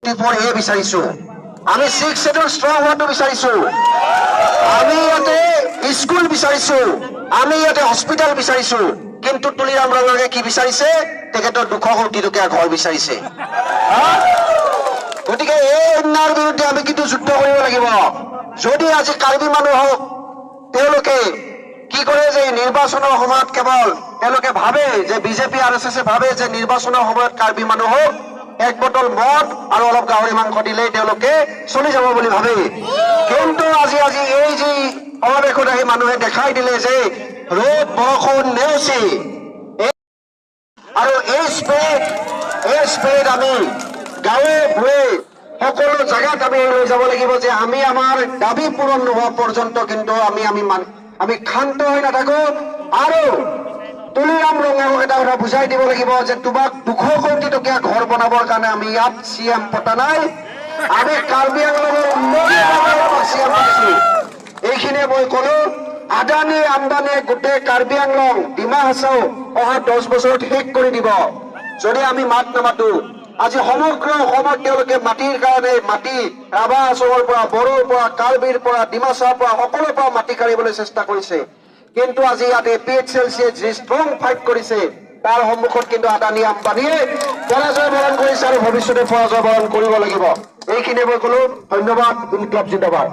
54A বিচাৰিছো। আমি six schedule strong হোৱাটো বিচাৰিছো। আমি ইয়াতে স্কুল বিচাৰিছো, আমি ইয়াতে হস্পিটেল বিচাৰিছো। কিন্তু তুলিৰাম ৰংহাঙে কি বিচাৰিছে? তেখেতৰ 200 কোটি টকীয়া ঘৰ বিচাৰিছে, হা? গতিকে এই অন্যায়ৰ বিৰুদ্ধে আমি কিন্তু যুদ্ধ কৰিব লাগিব। যদি আজি কাৰ্বি মানুহক তেওঁলোকে কি কৰে যে নিৰ্বাচনৰ সময়ত কেৱল তেওঁলোকে ভাবে যে বিজেপি, আৰ এছ এছে ভাবে যে নিৰ্বাচনৰ সময়ত কাৰ্বি মানুহক এক বটল মদ আৰু অলপ গাহৰি মাংস দিলেই তেওঁলোকে চলি যাব বুলি ভাবে। কিন্তু আজি এই যি সমাৱেশত আহি মানুহে দেখাই দিলে যে ৰ'দ বৰষুণ নেওচি আৰু এই স্পিৰিট আমি গাঁৱে ভূঞে সকলো জেগাত আমি লৈ যাব লাগিব যে আমি আমাৰ দাবী পূৰণ নোহোৱা পৰ্যন্ত কিন্তু আমি ক্ষান্ত হৈ নাথাকো। আৰু তুলিৰাম ৰংহাঙক এটা কথা বুজাই দিব লাগিব যে তোমাক 200 কোটি টকীয়া ঘৰ বনাবৰ কাৰণে আমি ইয়াত চি এম পতা নাই, আমি কাৰ্বি আংলঙৰ উন্নতিৰ বাবে তোমাক চি এম পাতিছো। এইখিনিয়ে মই কলো। আদানী আম্বানীয়ে গোটেই কাৰ্বি আংলং, ডিমা হাছাও অহা 10 বছৰত শেষ কৰি দিব, যদি আমি মাত নামাতো। আজি সমগ্ৰ অসমত তেওঁলোকে মাটিৰ কাৰণে মাটি, ৰাভা হাছঙৰ পৰা, বড়োৰ পৰা, কাৰ্বিৰ পৰা, ডিমাচাৰ পৰা, সকলোৰে পৰা মাটি কাঢ়িবলৈ চেষ্টা কৰিছে। কিন্তু আজি ইয়াত এ পি এইচ এল চিয়ে যি ষ্ট্ৰং ফাইট কৰিছে, তাৰ সন্মুখত কিন্তু আদানী আম্বানীয়ে পৰাজয় বৰণ কৰিছে আৰু ভৱিষ্যতে পৰাজয় বৰণ কৰিব লাগিব। এইখিনিয়ে মই কলো। ধন্যবাদ। ইনকিলাব জিন্দাবাদ।